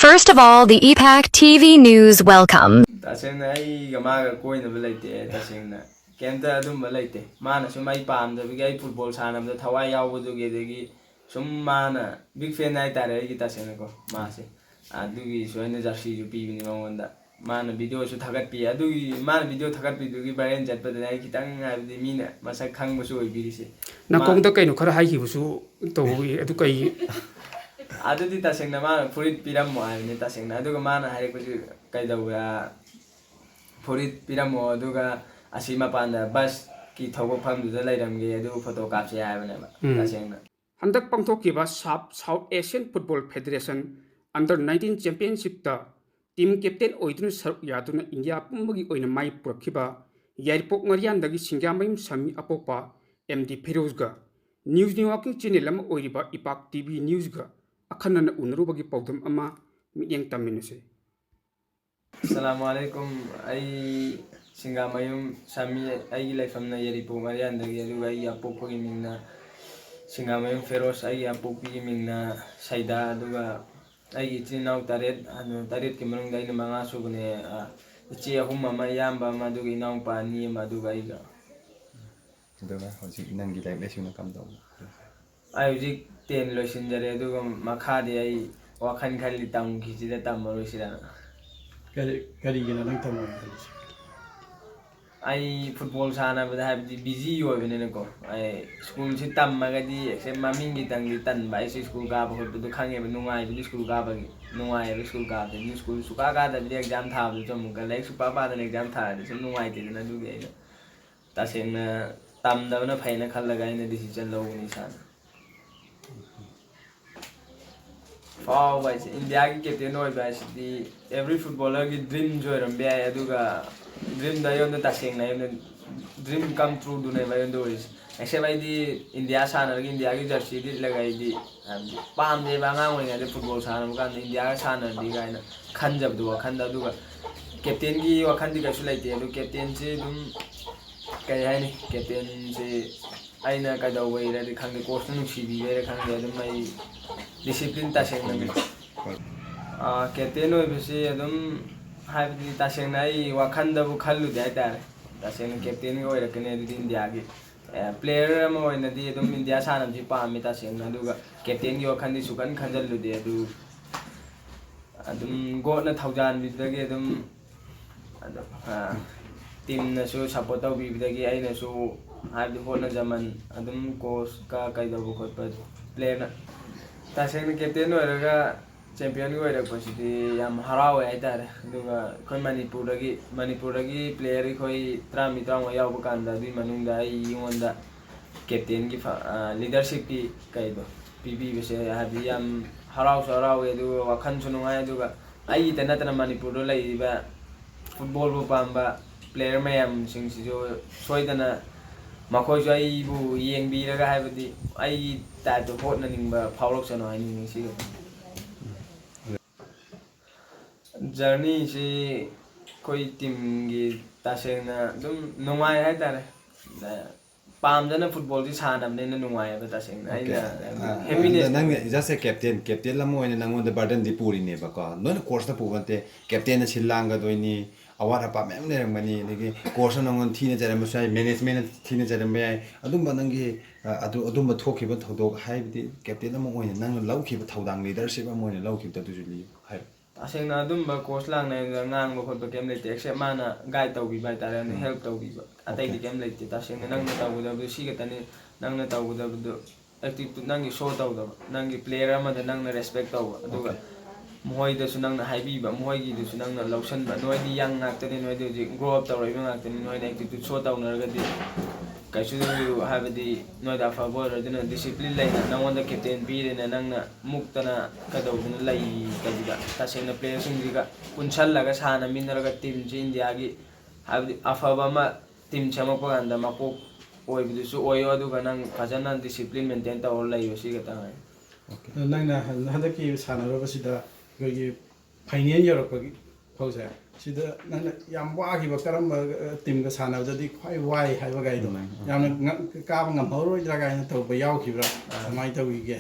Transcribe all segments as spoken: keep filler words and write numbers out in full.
First of all, the E PAC T V news welcome. ꯇꯁꯦꯡꯅ ꯑꯩꯒ ꯃꯥꯒ ꯀꯣꯏꯅꯕ ꯂꯩꯇꯦ꯫ ꯇꯁꯦꯡꯅ ꯀꯩꯝꯇ ꯑꯗꯨꯝꯕ ꯂꯩꯇꯦ꯫ ꯃꯥꯅ ꯁꯨꯝ ꯑꯩ ꯄꯥꯝꯗꯕꯒꯤ, ꯑꯩ ꯐꯨꯠꯕꯣꯜ ꯁꯥꯟꯅꯕꯗ ꯊꯋꯥꯏ ꯌꯥꯎꯕꯗꯨꯒꯤ, ꯑꯗꯒꯤ ꯁꯨꯝ ꯃꯥꯅ ꯕꯤꯛ ꯐꯦꯟ ꯍꯥꯏꯇꯥꯔꯦ ꯑꯩꯒꯤ, ꯇꯁꯦꯡꯅꯀꯣ꯫ ꯃꯥꯁꯦ ꯑꯗꯨꯒꯤꯁꯨ ꯑꯩꯅ ꯖꯔꯁꯤꯁꯨ ꯄꯤꯕꯅꯤ ꯃꯉꯣꯟꯗ꯫ ꯃꯥꯅ ꯚꯤꯗꯤꯑꯣꯁꯨ ꯊꯥꯒꯠꯄꯤ꯫ ꯑꯗꯨꯒꯤ ꯃꯥꯅ ꯚꯤꯗꯤꯑꯣ ꯊꯥꯒꯠꯄꯤꯗꯨꯒꯤ ꯚꯥꯏꯔꯦꯜ ꯆꯠꯄꯗꯅ ꯑꯩ ꯈꯤꯇꯪ, ꯍꯥꯏꯕꯗꯤ, ꯃꯤꯅ ꯃꯁꯛ ꯈꯪꯕꯁꯨ ꯑꯣꯏꯕꯤꯔꯤꯁꯦ꯫ ꯃꯥ- ꯅꯥꯀꯣꯡꯗ ꯀꯩꯅꯣ ꯈꯔ ꯍꯥꯏꯈꯤꯕꯁꯨ ꯇꯧꯏ, ꯑꯗꯨ ꯀꯩ? ꯑꯗꯨꯗꯤ ꯇꯁꯦꯡꯅ ꯃꯥꯅ ꯐꯨꯔꯤꯠ ꯄꯤꯔꯝꯃꯣ ꯍꯥꯏꯕꯅꯤ ꯇꯁꯦꯡꯅ꯫ ꯑꯗꯨꯒ ꯃꯥꯅ ꯍꯥꯏꯔꯛꯄꯁꯤ ꯀꯩꯗꯧꯕ, ꯐꯨꯔꯤꯠ ꯄꯤꯔꯝꯃꯣ, ꯑꯗꯨꯒ ꯑꯁꯤ ꯃꯄꯥꯟꯗ ꯕꯁꯀꯤ ꯊꯧꯕꯐꯝꯗꯨꯗ ꯂꯩꯔꯝꯒꯦ, ꯑꯗꯨꯒ ꯐꯣꯇꯣ ꯀꯥꯞꯁꯦ ꯍꯥꯏꯕꯅꯦꯕ꯫ ꯎꯝ꯫ ꯇꯁꯦꯡꯅ ꯍꯟꯗꯛ ꯄꯥꯡꯊꯣꯛꯈꯤꯕ SAFF South Asian football federation under nineteen ꯆꯦꯝꯄꯤꯌꯟꯁꯤꯞꯇ ꯇꯤꯝ ꯀꯦꯞꯇꯦꯟ ꯑꯣꯏꯗꯨꯅ ꯁꯔꯨꯛ ꯌꯥꯗꯨꯅ ꯏꯟꯗꯤꯌꯥ ꯄꯨꯝꯕꯒꯤ ꯑꯣꯏꯅ ꯃꯥꯏ ꯄꯨꯔꯛꯈꯤꯕ ꯌꯥꯏꯔꯤꯄꯣꯛ ꯉꯥꯔꯤꯌꯥꯟꯗꯒꯤ ꯁꯤꯡꯖꯥꯃꯌꯨꯝ ꯁꯥꯃꯤ ꯑꯄꯣꯛꯄ ꯑꯦꯝ ꯗꯤ ꯐꯤꯔꯣꯖꯒ ꯅ꯭ꯌꯨꯁ ꯅꯦꯠꯋꯥꯔꯀꯤꯡ ꯆꯦꯅꯦꯜ ꯑꯃ ꯑꯣꯏꯔꯤꯕ ꯏꯄꯥꯛ ꯇꯤ ꯚꯤ ꯅ꯭ꯌꯨꯁꯒ ꯑꯈꯟꯅꯅ ꯎꯅꯔꯨꯕꯒꯤ ꯄꯥꯎꯗꯝ ꯑꯃ ꯃꯤꯠꯌꯦꯡ ꯇꯝꯃꯤꯟꯅꯁꯤ꯫ ꯑꯁꯂꯥꯃꯨ ꯑꯂꯩꯀꯨꯝ꯫ ꯑꯩ ꯁꯤꯡꯒꯥꯃꯌꯨꯝ ꯁꯥꯃꯤ, ꯑꯩꯒꯤ ꯂꯩꯐꯝꯅ ꯌꯥꯏꯔꯤꯄꯣꯛ ꯉꯥꯔꯤꯌꯥꯟꯗꯒꯤ, ꯑꯗꯨꯒ ꯑꯩꯒꯤ ꯑꯄꯣꯛꯄꯒꯤ ꯃꯤꯡꯅ ꯁꯤꯡꯒꯥꯃꯌꯨꯝ ꯐꯦꯔꯣꯁ, ꯑꯩꯒꯤ ꯑꯄꯣꯛꯄꯤꯒꯤ ꯃꯤꯡꯅ ꯁꯩꯗꯥ, ꯑꯗꯨꯒ ꯑꯩꯒꯤ ꯏꯆꯤꯟ ꯏꯅꯥꯎ ꯇꯔꯦꯠ, ꯑꯗꯨ ꯇꯔꯦꯠꯀꯤ ꯃꯅꯨꯡꯗ ꯑꯩꯅ ꯃꯉꯥ ꯁꯨꯕꯅꯦ꯫ ꯑ, ꯏꯆꯦ ꯑꯍꯨꯝ ꯑꯃ, ꯏꯌꯥꯝꯕ ꯑꯃ, ꯑꯗꯨꯒ ꯏꯅꯥꯎꯄꯥ ꯑꯅꯤ ꯑꯃ, ꯑꯗꯨꯒ ꯑꯩꯒ꯫ ꯑꯗꯨꯒ ꯍꯧꯖꯤꯛ ꯅꯪꯒꯤ ꯂꯥꯏꯔꯤꯛ ꯂꯥꯏꯁꯨꯅ ꯀꯝꯗꯧꯕ? ꯑꯩ ꯍꯧꯖꯤꯛ ꯇꯦꯟ ꯂꯣꯏꯁꯤꯟꯖꯔꯦ, ꯑꯗꯨꯒ ꯃꯈꯥꯗꯤ ꯑꯩ ꯋꯥꯈꯜ ꯈꯜꯂꯤ, ꯇꯝꯈꯤꯁꯤꯔ ꯇꯝꯃꯔꯣꯏꯁꯤꯔꯅ꯫ ꯀꯔꯤ ꯀꯔꯤꯒꯤꯅꯣ ꯅꯪ ꯇꯝꯃꯣꯏꯅ ꯈꯜꯂꯤꯁꯦ? ꯑꯩ ꯐꯨꯠꯕꯣꯜ ꯁꯥꯟꯅꯕꯗ ꯍꯥꯏꯕꯗꯤ ꯕꯤꯖꯤ ꯑꯣꯏꯕꯅꯤꯅꯀꯣ, ꯑꯩ ꯁ꯭ꯀꯨꯜꯁꯤ ꯇꯝꯃꯒꯗꯤ ꯑꯦꯛꯁꯦꯞ ꯃꯃꯤꯡꯒꯤꯇꯪꯗꯤ ꯇꯟꯕ꯫ ꯑꯩꯁꯦ ꯁ꯭ꯀꯨꯜ ꯀꯥꯕ ꯈꯣꯠꯄꯗꯣ ꯈꯪꯉꯦꯕ, ꯅꯨꯡꯉꯥꯏꯕꯗꯤ ꯁ꯭ꯀꯨꯜ ꯀꯥꯕꯒꯤ, ꯅꯨꯡꯉꯥꯏꯌꯦꯕ ꯁ꯭ꯀꯨꯜ ꯀꯥꯕꯗꯤ꯫ ꯁ꯭ꯀꯨꯜ ꯁꯨꯀꯥ ꯀꯥꯗꯕꯤꯗ ꯑꯦꯛꯖꯥꯝ ꯊꯥꯕꯗꯨꯁꯨ ꯑꯃꯨꯛꯀ ꯂꯥꯏꯔꯤꯛ ꯁꯨꯄꯥ ꯄꯥꯗꯅ ꯑꯦꯛꯖꯥꯝ ꯊꯥꯔꯗꯤ ꯁꯨꯝ ꯅꯨꯡꯉꯥꯏꯇꯦꯗꯅ꯫ ꯑꯗꯨꯒꯤ ꯑꯩꯅ ꯇꯁꯦꯡꯅ ꯇꯝꯗꯕꯅ ꯐꯩꯅ ꯈꯜꯂꯒ ꯑꯩꯅ ꯗꯤꯁꯤꯖꯟ ꯂꯧꯕꯅꯤ ꯏꯁꯥꯅ꯫ ꯐꯥꯎꯕ ꯍꯥꯏꯁꯦ, ꯏꯟꯗꯤꯌꯥꯒꯤ ꯀꯦꯞꯇꯦꯟ ꯑꯣꯏꯕ ꯍꯥꯏꯁꯤꯗꯤ ꯑꯦꯕ꯭ꯔꯤ ꯐꯨꯠꯕꯣꯂꯔꯒꯤ ꯗ꯭ꯔꯤꯝꯁꯨ ꯑꯣꯏꯔꯝꯕ ꯌꯥꯏ꯫ ꯑꯗꯨꯒ ꯗ꯭ꯔꯤꯝꯗꯣ ꯑꯩꯉꯣꯟꯗ ꯇꯁꯦꯡꯅ ꯑꯩꯉꯣꯟꯗ ꯗ꯭ꯔꯤꯝ ꯀꯝ ꯇ꯭ꯔꯨꯗꯨꯅꯦꯕ ꯑꯩꯉꯣꯟꯗ ꯑꯣꯏꯔꯤꯁꯦ꯫ ꯑꯦꯛꯁꯦꯞ ꯑꯩꯗꯤ ꯏꯟꯗꯤꯌꯥ ꯁꯥꯟꯅꯔꯒ ꯏꯟꯗꯤꯌꯥꯒꯤ ꯖꯔꯁꯤ ꯂꯤꯠꯂꯒ ꯑꯩꯗꯤ ꯍꯥꯏꯕꯗꯤ ꯄꯥꯝꯗꯦꯕ, ꯑꯉꯥꯡ ꯑꯣꯏꯔꯤꯉꯩꯗ ꯐꯨꯠꯕꯣꯜ ꯁꯥꯟꯅꯕ ꯀꯥꯟꯗ ꯏꯟꯗꯤꯌꯥꯒ ꯁꯥꯟꯅꯔꯗꯤ ꯀꯥꯏꯅ ꯈꯟꯖꯕꯗꯣ ꯋꯥꯈꯟꯗ꯫ ꯑꯗꯨꯒ ꯀꯦꯞꯇꯦꯟꯒꯤ ꯋꯥꯈꯟꯗꯤ ꯀꯩꯁꯨ ꯂꯩꯇꯦ꯫ ꯑꯗꯨ ꯀꯦꯞꯇꯦꯟꯁꯤ ꯑꯗꯨꯝ ꯀꯩ ꯍꯥꯏꯅꯤ, ꯀꯦꯞꯇꯦꯟꯁꯤ ꯑꯩꯅ ꯀꯩꯗꯧꯕꯩꯔꯗꯤ ꯈꯪꯗꯦ, ꯀꯣꯆꯅ ꯅꯨꯡꯁꯤꯕꯤꯕꯩꯔ ꯈꯪꯗꯦ, ꯑꯗꯨꯝ ꯑꯩ ꯗꯤꯁꯤꯄ꯭ꯂꯤꯟ ꯇꯁꯦꯡꯅ ꯀꯦꯞꯇꯦꯟ ꯑꯣꯏꯕꯁꯤ ꯑꯗꯨꯝ, ꯍꯥꯏꯕꯗꯤ, ꯇꯁꯦꯡꯅ ꯑꯩ ꯋꯥꯈꯜꯗꯕꯨ ꯈꯜꯂꯨꯗꯦ ꯍꯥꯏꯇꯥꯔꯦ꯫ ꯇꯁꯦꯡꯅ ꯀꯦꯞꯇꯦꯟꯒ ꯑꯣꯏꯔꯛꯀꯅꯤ ꯑꯗꯨꯗꯤ ꯏꯟꯗꯤꯌꯥꯒꯤ ꯄ꯭ꯂꯦꯌꯔ ꯑꯃ ꯑꯣꯏꯅꯗꯤ ꯑꯗꯨꯝ ꯏꯟꯗꯤꯌꯥ ꯁꯥꯟꯅꯕꯁꯤ ꯄꯥꯝꯃꯤ ꯇꯁꯦꯡꯅ, ꯑꯗꯨꯒ ꯀꯦꯞꯇꯦꯟꯒꯤ ꯋꯥꯈꯜꯗꯤ ꯁꯨꯈꯟ ꯈꯟꯖꯜꯂꯨꯗꯦ꯫ ꯑꯗꯨ ꯑꯗꯨꯝ ꯒꯣꯠꯅ ꯊꯧꯖꯥꯟꯕꯤꯕꯗꯒꯤ ꯑꯗꯨꯝ, ꯑꯗꯨꯝ, ꯑ, ꯇꯤꯝꯅꯁꯨ ꯁꯞꯄꯣꯔꯠ ꯇꯧꯕꯤꯕꯗꯒꯤ ꯑꯩꯅꯁꯨ, ꯍꯥꯏꯕꯗꯤ, ꯍꯣꯠꯅꯖꯃꯟ ꯑꯗꯨꯝ ꯀꯣꯆꯀ ꯀꯩꯗꯧꯕ ꯈꯣꯠꯄ, ꯄ꯭ꯂꯦꯌꯔꯅ ꯇꯁꯦꯡꯅ ꯀꯦꯞꯇꯦꯟ ꯑꯣꯏꯔꯒ ꯆꯦꯝꯄꯤꯌꯟꯒꯤ ꯑꯣꯏꯔꯛꯄꯁꯤꯗꯤ ꯌꯥꯝ ꯍꯔꯥꯎꯋꯦ ꯍꯥꯏꯇꯥꯔꯦ꯫ ꯑꯗꯨꯒ ꯑꯩꯈꯣꯏ ꯃꯅꯤꯄꯨꯔꯗꯒꯤ, ꯃꯅꯤꯄꯨꯔꯗꯒꯤ ꯄ꯭ꯂꯦꯌꯔ ꯑꯩꯈꯣꯏ ꯇꯔꯥꯃꯔꯤ ꯇꯔꯥꯃꯉꯥ ꯌꯥꯎꯕ ꯀꯥꯟꯗ, ꯑꯗꯨꯒꯤ ꯃꯅꯨꯡꯗ ꯑꯩ, ꯑꯩꯉꯣꯟꯗ ꯀꯦꯞꯇꯦꯟꯒꯤ ꯐ-, ꯑ, ꯂꯤꯗꯔꯁꯤꯞꯀꯤ ꯀꯩꯗꯣ ꯄꯤꯕꯤꯕꯁꯦ, ꯍꯥꯏꯗꯤ, ꯌꯥꯝ ꯍꯔꯥꯎꯁꯨ ꯍꯔꯥꯎꯋꯦ, ꯑꯗꯨꯒ ꯋꯥꯈꯜꯁꯨ ꯅꯨꯡꯉꯥꯏ, ꯑꯗꯨꯒ ꯑꯩꯒꯤꯗ ꯅꯠꯇꯅ ꯃꯅꯤꯄꯨꯔꯗ ꯂꯩꯔꯤꯕ ꯐꯨꯠꯕꯣꯜꯕꯨ ꯄꯥꯝꯕ ꯄ꯭ꯂꯦꯌꯔ ꯃꯌꯥꯝꯁꯤꯡꯁꯤꯁꯨ ꯁꯣꯏꯗꯅ ꯃꯈꯣꯏꯁꯨ ꯑꯩꯕꯨ ꯌꯦꯡꯕꯤꯔꯒ, ꯍꯥꯏꯕꯗꯤ, ꯑꯩꯒꯤ ꯇꯥꯏꯞꯇ ꯍꯣꯠꯅꯅꯤꯡꯕ ꯐꯥꯎꯔꯛꯁꯅꯨ ꯍꯥꯏꯅꯤꯡꯉꯤ꯫ ꯁꯤꯒ ꯖꯔꯅꯤꯁꯤ ꯑꯩꯈꯣꯏ ꯇꯤꯝꯒꯤ ꯇꯁꯦꯡꯅ ꯑꯗꯨꯝ ꯅꯨꯡꯉꯥꯏ ꯍꯥꯏꯇꯥꯔꯦ꯫ ꯄꯥꯝꯖꯅ ꯐꯨꯠꯕꯣꯜꯁꯤ ꯁꯥꯟꯅꯕꯅꯤꯅ ꯅꯨꯡꯉꯥꯏꯌꯦꯕ ꯇꯁꯦꯡꯅ꯫ ꯑꯣꯀꯦ꯫ ꯑꯩꯅ ꯑꯥ, ꯍꯦꯄꯤꯅꯦꯁ ꯑꯗ ꯅꯪꯅ just a captain, ꯀꯦꯞꯇꯦꯟ ꯑꯃ ꯑꯣꯏꯅ ꯅꯪꯉꯣꯟꯗ ꯕꯔꯗꯟꯗꯤ ꯄꯨꯔꯤꯅꯦꯕꯀꯣ꯫ ꯂꯣꯏꯅ ꯀꯣꯆꯅ ꯄꯨꯕ ꯅꯠꯇꯦ꯫ ꯀꯦꯞꯇꯦꯟꯅ ꯁꯤꯜ ꯂꯥꯡꯒꯗꯣꯏꯅꯤ, ꯑꯋꯥꯠ ꯑꯄꯥ ꯃꯌꯥꯝ ꯂꯩꯔꯝꯒꯅꯤ, ꯑꯗꯒꯤ ꯀꯣꯆꯅ ꯅꯪꯉꯣꯟꯗ ꯊꯤꯅ ꯆꯩꯔꯝꯕꯁꯨ ꯌꯥꯏ, ꯃꯦꯅꯦꯖꯃꯦꯟꯅ ꯊꯤꯅ ꯆꯩꯔꯝꯕ ꯌꯥꯏ꯫ ꯑꯗꯨꯝꯕ ꯅꯪꯒꯤ, ꯑ, ꯑꯗꯨ, ꯑꯗꯨꯝꯕ ꯊꯣꯛꯈꯤꯕ ꯊꯧꯗꯣꯛ, ꯍꯥꯏꯕꯗꯤ ꯀꯦꯞꯇꯦꯟ ꯑꯃ ꯑꯣꯏꯅ ꯅꯪꯅ ꯂꯧꯈꯤꯕ ꯊꯧꯗꯥꯡ, ꯂꯤꯗꯔꯁꯤꯞ ꯑꯃ ꯑꯣꯏꯅ ꯂꯧꯈꯤꯕꯗꯣ, ꯑꯗꯨꯁꯨ ꯂꯤꯌꯨ ꯍꯥꯏꯔꯣ꯫ ꯇꯁꯦꯡꯅ ꯑꯗꯨꯝꯕ ꯀꯣꯆ ꯂꯥꯡꯅ ꯉꯥꯡꯕ ꯈꯣꯠꯄ ꯀꯩꯝ ꯂꯩꯇꯦ, ꯑꯦꯛꯁꯦꯞ ꯃꯥꯅ ꯒꯥꯏꯗ ꯇꯧꯕꯤꯕ ꯍꯥꯏꯇꯥꯔꯦ, ꯎꯝ꯫ ꯍꯦꯜꯞ ꯇꯧꯕꯤꯕ, ꯑꯇꯩꯗꯤ ꯑꯣꯀꯦ꯫ ꯀꯩꯝ ꯂꯩꯇꯦ꯫ ꯇꯁꯦꯡꯅ ꯅꯪꯅ ꯇꯧꯒꯗꯕꯗꯨ ꯁꯤ ꯈꯛꯇꯅꯤ, ꯅꯪꯅ ꯇꯧꯒꯗꯕꯗꯨ ꯑꯦꯇꯤꯇ꯭ꯌꯨꯠ ꯅꯪꯒꯤ ꯁꯣ ꯇꯧꯗꯕ, ꯅꯪꯒꯤ ꯄ꯭ꯂꯦꯌꯔ ꯑꯃꯗ ꯅꯪꯅ ꯔꯦꯁꯄꯦꯛ ꯇꯧꯕ, ꯑꯗꯨꯒ ꯑꯣꯀꯦ꯫ ꯃꯈꯣꯏꯗꯁꯨ ꯅꯪꯅ ꯍꯥꯏꯕꯤꯕ, ꯃꯈꯣꯏꯒꯤꯗꯨꯁꯨ ꯅꯪꯅ ꯂꯧꯁꯟꯕ꯫ ꯅꯣꯏꯗꯤ ꯌꯪ ꯉꯥꯛꯇꯅꯤ, ꯅꯣꯏꯗꯤ ꯍꯧꯖꯤꯛ ꯒ꯭ꯔꯣ ꯑꯞ ꯇꯧꯔꯛꯏꯕ ꯉꯥꯛꯇꯅꯤ, ꯅꯣꯏꯅ ꯑꯦꯇꯤꯇ꯭ꯌꯨꯠ ꯁꯣ ꯇꯧꯅꯔꯒꯗꯤ ꯀꯩꯁꯨ, ꯍꯥꯏꯕꯗꯤ, ꯅꯣꯏꯗ ꯑꯐꯕ ꯑꯣꯏꯔꯣꯏ꯫ ꯑꯗꯨꯅ ꯗꯤꯁꯤꯄ꯭ꯂꯤꯟ ꯂꯩꯅ ꯅꯪꯉꯣꯟꯗ ꯀꯦꯞꯇꯦꯟ ꯄꯤꯔꯦꯅ ꯅꯪꯅ ꯃꯨꯛꯇꯅ ꯀꯩꯗꯧꯗꯅ ꯂꯩꯇꯕꯤꯗ, ꯇꯁꯦꯡꯅ ꯄ꯭ꯂꯦꯌꯔꯁꯤꯡꯁꯤꯒ ꯄꯨꯟꯁꯜꯂꯒ ꯁꯥꯟꯅꯃꯤꯟꯅꯔꯒ ꯇꯤꯝꯁꯤ ꯏꯟꯗꯤꯌꯥꯒꯤ, ꯍꯥꯏꯕꯗꯤ, ꯑꯐꯕ ꯑꯃ ꯇꯤꯝ ꯁꯦꯝꯃꯛꯄ ꯀꯥꯟꯗ ꯃꯀꯣꯛ ꯑꯣꯏꯕꯗꯨꯁꯨ ꯑꯣꯏꯌꯣ, ꯑꯗꯨꯒ ꯅꯪ ꯐꯖꯅ ꯗꯤꯁꯤꯄ꯭ꯂꯤꯟ ꯃꯦꯟꯇꯦꯟ ꯇꯧꯔ ꯂꯩꯌꯣ, ꯁꯤ ꯈꯛꯇ ꯉꯥꯏ꯫ ꯑꯣꯀꯦ꯫ ꯑꯗꯣ ꯅꯪꯅ ꯍꯟ-, ꯍꯟꯗꯛꯀꯤ ꯁꯥꯟꯅꯔꯨꯕꯁꯤꯗ ꯑꯩꯈꯣꯏꯒꯤ ꯐꯥꯏꯅꯦꯜ ꯌꯧꯔꯛꯄꯒꯤ ꯐꯥꯎꯁꯦ, ꯁꯤꯗ ꯅꯪꯅ ꯌꯥꯝ ꯋꯥꯈꯤꯕ ꯀꯔꯝꯕ, ꯑ, ꯇꯤꯝꯒ ꯁꯥꯟꯅꯕꯗꯗꯤ ꯈ꯭ꯋꯥꯏ ꯋꯥꯏ ꯍꯥꯏꯕ ꯒꯥꯔꯤꯗꯣ? ꯎꯝ, ꯎꯝ꯫ ꯌꯥꯝꯅ ꯉ-, ꯀꯥꯕ ꯉꯝꯍꯧꯔꯣꯏꯗ꯭ꯔꯥ ꯀꯥꯏꯅ ꯇꯧꯕ ꯌꯥꯎꯈꯤꯕ꯭ꯔꯥ? ꯑꯥ꯫ ꯀꯃꯥꯏꯅ ꯇꯧꯈꯤꯒꯦ?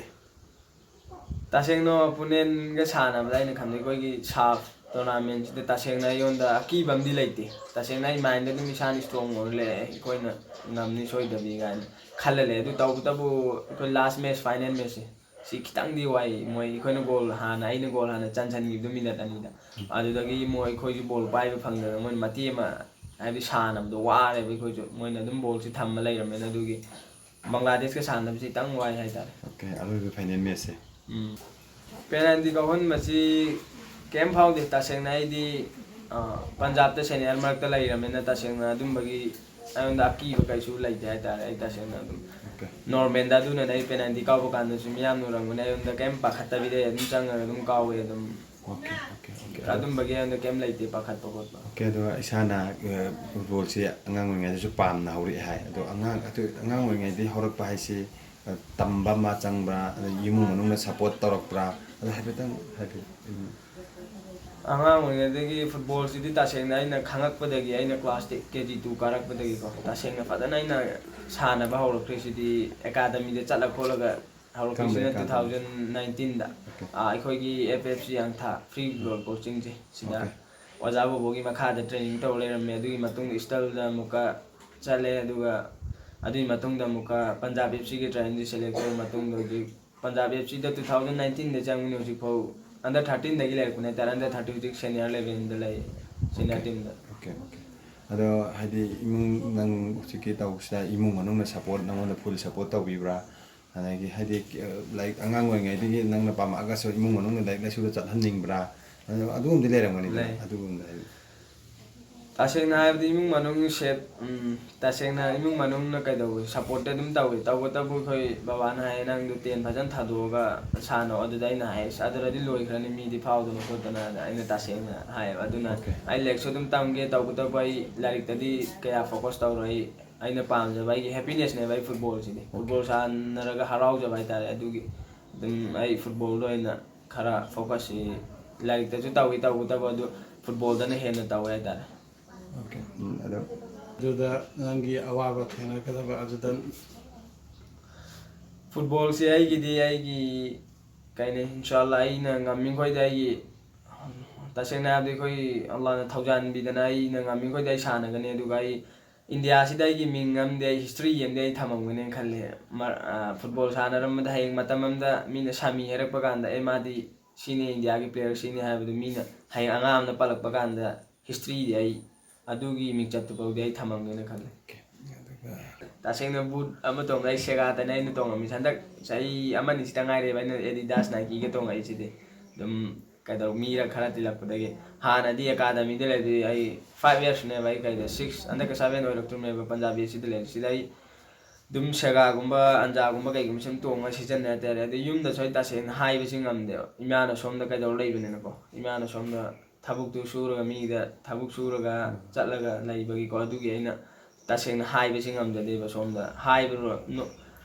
ꯇꯁꯦꯡꯅ ꯑꯣꯄꯣꯅꯦꯟꯒ ꯁꯥꯟꯅꯕꯗ ꯑꯩꯅ ꯈꯟꯕꯗ ꯑꯩꯈꯣꯏꯒꯤ ꯁꯥꯐ ꯇꯣꯔꯅꯥꯃꯦꯟꯁꯤꯗ ꯇꯁꯦꯡꯅ ꯑꯩꯉꯣꯟꯗ ꯑꯀꯤꯕ ꯑꯃꯗꯤ ꯂꯩꯇꯦ꯫ ꯇꯁꯦꯡꯅ ꯑꯩ ꯃꯥꯏꯟꯗ ꯑꯗꯨꯝ ꯏꯁꯥꯅ ꯏꯁꯇ꯭ꯔꯣꯡ ꯑꯣꯏꯔ ꯂꯩꯔꯦ, ꯑꯩꯈꯣꯏꯅ ꯉꯝꯅꯤ ꯁꯣꯏꯗꯕꯤ ꯀꯥꯏꯅ ꯈꯜꯂ ꯂꯩ꯫ ꯑꯗꯨ ꯇꯧꯕꯇꯕꯨ ꯑꯩꯈꯣꯏ ꯂꯥꯁ ꯃꯦꯠꯆ, ꯐꯥꯏꯅꯦꯜ ꯃꯦꯠꯆꯁꯦ, ꯁꯤ ꯈꯤꯇꯪꯗꯤ ꯋꯥꯏ꯫ ꯃꯣꯏ, ꯑꯩꯈꯣꯏꯅ ꯒꯣꯜ ꯍꯥꯟꯅ, ꯑꯩꯅ ꯒꯣꯜ ꯍꯥꯟꯅ ꯆꯟꯁꯟꯈꯤꯕꯗꯣ ꯃꯤꯅꯠ ꯑꯅꯤꯗ꯫ ꯑꯗꯨꯗꯒꯤ ꯃꯣꯏ, ꯑꯩꯈꯣꯏꯁꯨ ꯕꯣꯜ ꯄꯥꯏꯕ ꯐꯪꯗꯗꯅ ꯃꯣꯏꯅ ꯃꯇꯦꯛ ꯑꯃ, ꯍꯥꯏꯕꯗꯤ ꯁꯥꯟꯅꯕꯗꯣ ꯋꯥꯔꯦꯕ ꯑꯩꯈꯣꯏꯁꯨ꯫ ꯃꯣꯏꯅ ꯑꯗꯨꯝ ꯕꯣꯜꯁꯤ ꯊꯝꯃ ꯂꯩꯔꯝꯃꯦꯅ, ꯑꯗꯨꯒꯤ ꯕꯪꯒ꯭ꯂꯥꯗꯦꯁꯀ ꯁꯥꯟꯅꯕꯁꯤ ꯈꯤꯇꯪ ꯋꯥꯏ ꯍꯥꯏꯇꯥꯔꯦ꯫ ꯑꯣꯀꯦ, ꯑꯔꯣꯏꯕ ꯐꯥꯏꯅꯦꯜ ꯃꯦꯠꯆꯁꯦ꯫ ꯎꯝ꯫ ꯄꯦꯅꯥꯜꯇꯤ ꯀꯥꯎꯍꯟꯕꯁꯤ ꯀꯩꯝ ꯐꯥꯎꯗꯦ꯫ ꯇꯁꯦꯡꯅ ꯑꯩꯗꯤ, ꯑ, ꯄꯟꯖꯥꯕꯇ ꯁꯦꯅꯤꯌꯔ ꯃꯔꯛꯇ ꯂꯩꯔꯕꯅꯤꯅ ꯇꯁꯦꯡꯅ ꯑꯗꯨꯝꯕꯒꯤ ꯑꯩꯉꯣꯟꯗ ꯑꯀꯤꯕ ꯀꯩꯁꯨ ꯂꯩꯇꯦ ꯍꯥꯏꯇꯥꯔꯦ꯫ ꯑꯩ ꯇꯁꯦꯡꯅ ꯑꯗꯨꯝ ꯑꯣꯀꯦ꯫ ꯅꯣꯔꯃꯦꯜꯗ ꯑꯗꯨꯅꯅꯦ꯫ ꯑꯩ ꯄꯦꯅꯥꯜꯇꯤ ꯀꯥꯎꯕ ꯀꯥꯟꯗꯁꯨ ꯃꯤꯌꯥꯝꯅ ꯎꯔꯝꯒꯅꯤ, ꯑꯩꯉꯣꯟꯗ ꯀꯩꯝ ꯄꯥꯈꯠꯇꯕꯤꯗ ꯑꯩ ꯑꯗꯨꯝ ꯆꯪꯉꯒ ꯑꯗꯨꯝ ꯀꯥꯎꯋꯦ ꯑꯗꯨꯝ꯫ Okay, okay, okay. ꯑꯗꯨꯝꯕꯒꯤ ꯑꯩꯉꯣꯟꯗ ꯀꯩꯝ ꯂꯩꯇꯦ ꯄꯥꯈꯠꯄ ꯈꯣꯠꯄ꯫ ꯑꯣꯀꯦ, ꯑꯗꯣ ꯏꯁꯥꯅ, ꯑ, ꯐꯨꯠꯕꯣꯜꯁꯤ ꯑꯉꯥꯡ ꯑꯣꯏꯔꯤꯉꯩꯗꯁꯨ ꯄꯥꯝꯅ ꯍꯧꯔꯛꯑꯦ ꯍꯥꯏ꯫ ꯑꯗꯣ ꯑꯉꯥꯡ, ꯑꯗꯨ ꯑꯉꯥꯡ ꯑꯣꯏꯔꯤꯉꯩꯗꯒꯤ ꯍꯧꯔꯛꯄ ꯍꯥꯏꯁꯤ, ꯑ, ꯇꯝꯕ ꯑꯃ ꯆꯪꯕ꯭ꯔꯥ? ꯑꯗ ꯏꯃꯨꯡ ꯃꯅꯨꯡꯅ ꯁꯞꯄꯣꯔꯠ ꯇꯧꯔꯛꯄ꯭ꯔꯥ? ꯑꯗꯣ ꯍꯥꯏꯐꯦꯠꯇꯪ ꯍꯥꯏꯕꯤꯌꯨ꯫ ꯎꯝ꯫ ꯑꯉꯥꯡ ꯑꯣꯏꯔꯤꯉꯩꯗꯒꯤ ꯐꯨꯠꯕꯣꯜꯁꯤꯗꯤ ꯇꯁꯦꯡꯅ ꯑꯩꯅ ꯈꯪꯉꯛꯄꯗꯒꯤ, ꯑꯩꯅ ꯀ꯭ꯂꯥꯁ ꯀꯦ ꯖꯤ ꯇꯨ ꯀꯥꯔꯛꯄꯗꯒꯤꯀꯣ, ꯇꯁꯦꯡꯅ ꯐꯖꯅ ꯑꯩꯅ ꯁꯥꯟꯅꯕ ꯍꯧꯔꯛꯈ꯭ꯔꯤꯁꯤꯗꯤ ꯑꯦꯀꯥꯗꯃꯤꯗ ꯆꯠꯂ ꯈꯣꯠꯂꯒ ꯍꯧꯔꯛꯈ꯭ꯔꯤꯁꯤꯅ ꯀꯔꯝꯕ ꯇꯨ ꯑꯦꯀꯥꯗꯃꯤ? ꯊꯥꯎꯖꯟ ꯅꯥꯏꯟꯇꯤꯟꯗ꯫ ꯑꯣꯀꯦ꯫ ꯑꯩꯈꯣꯏꯒꯤ F F C ꯌꯥꯡꯊꯥ free football ꯀꯣꯆꯤꯡꯁꯦ ꯁꯤꯗ ꯑꯣꯀꯦ꯫ ꯑꯣꯖꯥ ꯕꯣꯕꯣꯒꯤ ꯃꯈꯥꯗ ꯇ꯭ꯔꯦꯅꯤꯡ ꯇꯧꯔ ꯂꯩꯔꯝꯃꯦ꯫ ꯑꯗꯨꯒꯤ ꯃꯇꯨꯡꯗ ꯏꯁꯇꯜꯗ ꯑꯃꯨꯛꯀ ꯆꯠꯂꯦ꯫ ꯑꯗꯨꯒ ꯑꯗꯨꯒꯤ ꯃꯇꯨꯡꯗ ꯑꯃꯨꯛꯀ ꯄꯟꯖꯥꯕ ꯑꯦꯐ ꯁꯤꯒꯤ ꯇ꯭ꯔꯦꯅꯤꯡꯁꯤ ꯁꯦꯂꯦꯛ ꯇꯧꯔ ꯃꯇꯨꯡꯗ ꯍꯧꯖꯤꯛ ꯄꯟꯖꯥꯕ ꯑꯦꯐ ꯁꯤꯗ ꯇꯨ ꯊꯥꯎꯖꯟ ꯅꯥꯏꯟꯇꯤꯟꯗ ꯆꯪꯕꯅꯤ꯫ ꯍꯧꯖꯤꯛꯐꯥꯎ ꯑꯟꯗꯔ ꯊꯥꯔꯇꯤꯟꯗꯒꯤ ꯂꯩꯔꯛꯄꯅꯦ ꯍꯥꯏꯇꯥꯔꯦ꯫ ꯑꯟꯗꯔ ꯊꯥꯔꯇꯤꯟ ꯍꯧꯖꯤꯛ ꯁꯦꯅꯤꯌꯔ ꯂꯦꯚꯦꯜꯗ ꯂꯩ, ꯁꯦꯅꯤꯌꯔ ꯇꯤꯝꯗ꯫ Okay, okay. ꯑꯗꯣ ꯍꯥꯏꯗꯤ ꯏꯃꯨꯡ, ꯅꯪ ꯍꯧꯖꯤꯛꯀꯤ ꯇꯧꯕꯁꯤꯗ ꯏꯃꯨꯡ ꯃꯅꯨꯡꯅ ꯁꯞꯄꯣꯔꯠ, ꯅꯪꯉꯣꯟꯗ ꯐꯨꯜ ꯁꯞꯄꯣꯔꯠ ꯇꯧꯕꯤꯕ꯭ꯔꯥ? ꯑꯗꯒꯤ ꯍꯥꯏꯗꯤ, ꯑ, ꯂꯥꯏꯔꯤꯛ ꯑꯉꯥꯡ ꯑꯣꯏꯔꯤꯉꯩꯗꯒꯤ ꯅꯪꯅ ꯄꯥꯝꯃꯛꯑꯒꯁꯨ ꯏꯃꯨꯡ ꯃꯅꯨꯡꯅ ꯂꯥꯏꯔꯤꯛ ꯂꯥꯏꯁꯨꯗ ꯆꯠꯍꯟꯅꯤꯡꯕ꯭ꯔꯥ? ꯑꯗꯨ, ꯑꯗꯨꯒꯨꯝꯕꯗꯤ ꯂꯩꯔꯝꯒꯅꯤꯗꯅ, ꯂꯩ꯫ ꯑꯗꯨꯒꯨꯝꯕꯗ ꯍꯥꯏꯗꯤ꯫ ꯇꯁꯦꯡꯅ ꯍꯥꯏꯔꯕꯗꯤ ꯏꯃꯨꯡ ꯃꯅꯨꯡ ꯁꯦꯞ-, ꯎꯝ, ꯇꯁꯦꯡꯅ ꯏꯃꯨꯡ ꯃꯅꯨꯡꯅ ꯀꯩꯗꯧꯕ ꯁꯞꯄꯣꯔꯠꯇꯤ ꯑꯗꯨꯝ ꯇꯧꯋꯤ꯫ ꯇꯧꯕꯇꯕꯨ ꯑꯩꯈꯣꯏ ꯕꯕꯥꯅ ꯍꯥꯏꯌꯦ, "ꯅꯪꯗꯣ ꯇꯦꯟ ꯐꯖꯅ ꯊꯥꯗꯣꯛꯑꯒ ꯁꯥꯟꯅꯧ"꯫ ꯑꯗꯨꯗ ꯑꯩꯅ ꯍꯥꯏꯌꯦ, "ꯑꯁ, ꯑꯗꯨꯗꯗꯤ ꯂꯣꯏꯈ꯭ꯔꯅꯤ, ꯃꯤꯗꯤ ꯐꯥꯎꯗꯅ ꯈꯣꯠꯇꯅ"꯫ ꯑꯗ ꯑꯩꯅ ꯇꯁꯦꯡꯅ ꯍꯥꯏꯌꯦꯕ꯫ ꯑꯗꯨꯅ ꯑꯣꯀꯦ꯫ ꯑꯩ ꯂꯥꯏꯔꯤꯛꯁꯨ ꯑꯗꯨꯝ ꯇꯝꯒꯦ, ꯇꯧꯕꯇꯕꯨ ꯑꯩ ꯂꯥꯏꯔꯤꯛꯇꯗꯤ ꯀꯌꯥ ꯐꯣꯀꯁ ꯇꯧꯔꯣꯏ꯫ ꯑꯩꯅ ꯄꯥꯝꯖꯕ, ꯑꯩꯒꯤ ꯍꯦꯄꯤꯅꯦꯁꯅꯦꯕ ꯑꯩ ꯐꯨꯠꯕꯣꯜꯁꯤꯗꯤ꯫ ꯐꯨꯠꯕꯣꯜ ꯁꯥꯟꯅꯔꯒ ꯍꯔꯥꯎꯖꯕ ꯍꯥꯏꯇꯥꯔꯦ꯫ ꯑꯗꯨꯒꯤ ꯑꯗꯨꯝ ꯑꯩ ꯐꯨꯠꯕꯣꯜꯗ ꯑꯣꯏꯅ ꯈꯔ ꯐꯣꯀꯁꯁꯤ, ꯂꯥꯏꯔꯤꯛꯇꯁꯨ ꯇꯧꯏ, ꯇꯧꯕꯇꯕꯨ ꯑꯗꯨ ꯐꯨꯠꯕꯣꯜꯗꯅ ꯍꯦꯟꯅ ꯇꯧꯋꯦ ꯍꯥꯏꯇꯥꯔꯦ꯫ ꯑꯣꯀꯦ꯫ ꯎꯝ, ꯑꯗꯣ ꯑꯗꯨꯗ ꯅꯪꯒꯤ ꯑꯋꯥꯕ ꯊꯦꯡꯅꯒꯗꯕ ꯑꯗꯨꯗ ꯐꯨꯠꯕꯣꯜꯁꯦ ꯑꯩꯒꯤꯗꯤ, ꯑꯩꯒꯤ ꯀꯩꯅꯤ, ꯏꯟꯁꯥꯜꯂꯥ ꯑꯩꯅ ꯉꯝꯃꯤꯈꯣꯏꯗꯤ ꯑꯩꯒꯤ, ꯇꯁꯦꯡꯅ ꯍꯥꯏꯔꯕꯗꯤ ꯑꯩꯈꯣꯏ ꯑꯜꯂꯥꯅ ꯊꯧꯖꯥꯟꯕꯤꯗꯅ ꯑꯩꯅ ꯉꯝꯃꯤꯈꯣꯏꯗꯤ ꯑꯩ ꯁꯥꯟꯅꯒꯅꯤ꯫ ꯑꯗꯨꯒ ꯑꯩ ꯏꯟꯗꯤꯌꯥꯁꯤꯗ ꯑꯩꯒꯤ ꯃꯤꯡ ꯑꯃꯗꯤ ꯑꯩ ꯍꯤꯁꯇ꯭ꯔꯤ ꯑꯃꯗꯤ ꯑꯩ ꯊꯝꯃꯝꯒꯅꯦꯅ ꯈꯜꯂꯤ꯫ ꯃ-, ꯑ, ꯐꯨꯠꯕꯣꯜ ꯁꯥꯟꯅꯔꯝꯕꯗ ꯍꯌꯦꯡ ꯃꯇꯝ ꯑꯃꯗ ꯃꯤꯅ ꯁꯥꯃꯤ ꯍꯥꯏꯔꯛꯄ ꯀꯥꯟꯗ ꯑꯦ ꯃꯥꯗꯤ ꯁꯤꯅꯤ ꯏꯟꯗꯤꯌꯥꯒꯤ ꯄ꯭ꯂꯦꯌꯔ ꯁꯤꯅꯤ ꯍꯥꯏꯕꯗꯨ ꯃꯤꯅ ꯍꯌꯦꯡ ꯑꯉꯥꯡ ꯑꯃꯅ ꯄꯜꯂꯛꯄ ꯀꯥꯟꯗ ꯍꯤꯁꯇ꯭ꯔꯤꯗꯤ ꯑꯩ ꯑꯗꯨꯒꯤ ꯃꯤꯡꯆꯠꯇꯨ ꯐꯥꯎꯗꯤ ꯑꯩ ꯊꯝꯃꯝꯒꯦꯅ ꯈꯜꯂꯤ꯫ ꯑꯗꯨꯒ ꯇꯁꯦꯡꯅ ꯕꯨꯠ ꯑꯃ ꯇꯣꯡꯕꯗ ꯑꯩ ꯁꯦꯒꯥꯗꯅꯦ ꯑꯩꯅ ꯇꯣꯡꯉꯝꯃꯤꯁꯦ꯫ ꯍꯟꯗꯛ ꯆꯍꯤ ꯑꯃꯅꯤ ꯁꯤꯇ ꯉꯥꯏꯔꯦꯕ ꯑꯩꯅ ꯑꯦꯗꯤꯗꯥꯁ ꯅꯥꯏꯀꯤꯒ ꯇꯣꯡꯉꯛꯏꯁꯤꯗꯤ꯫ ꯑꯗꯨꯝ ꯀꯩꯗꯧ ꯃꯤꯔ ꯈꯔ ꯇꯤꯜꯂꯛꯄꯗꯒꯤ ꯍꯥꯟꯅꯗꯤ ꯑꯦꯀꯥꯗꯃꯤꯗ ꯂꯩꯕꯗꯤ ꯑꯩ ꯐꯥꯏꯚ ꯌꯔꯁꯅꯦꯕ ꯑꯩ ꯀꯩꯗ ꯁꯤꯛꯁ ꯍꯟꯗꯛꯀ ꯁꯚꯦꯟ ꯑꯣꯏꯔꯛꯇ꯭ꯔꯤꯕꯅꯦꯕ ꯄꯟꯖꯥꯕꯤ ꯑꯁꯤꯗ ꯂꯩꯔꯤ꯫ ꯁꯤꯗ ꯑꯩ ꯑꯗꯨꯝ ꯁꯦꯒꯥꯒꯨꯝꯕ ꯑꯟꯖꯥꯒꯨꯝꯕ ꯀꯩꯒꯨꯝꯕ ꯁꯨꯝ ꯇꯣꯡꯉꯒ ꯁꯤꯖꯤꯟꯅ ꯍꯥꯏꯇꯥꯔꯦ꯫ ꯑꯗꯩ ꯌꯨꯝꯗꯁꯨ ꯑꯩ ꯇꯁꯦꯡꯅ ꯍꯥꯏꯕꯁꯤ ꯉꯝꯗꯦꯕ꯫ ꯏꯃꯥꯅ ꯁꯣꯝꯗ ꯀꯩꯗꯧꯔ ꯂꯩꯕꯅꯤꯅꯀꯣ꯫ ꯏꯃꯥꯅ ꯁꯣꯝꯗ ꯊꯕꯛꯇꯨ ꯁꯨꯔꯒ ꯃꯤꯗ ꯊꯕꯛ ꯁꯨꯔꯒ ꯆꯠꯂꯒ ꯂꯩꯕꯒꯤꯀꯣ꯫ ꯑꯗꯨꯒꯤ ꯑꯩꯅ ꯇꯁꯦꯡꯅ ꯍꯥꯏꯕꯁꯤ ꯉꯝꯖꯗꯦꯕ ꯁꯣꯝꯗ꯫ ꯍꯥꯏꯕ ꯅꯣ-,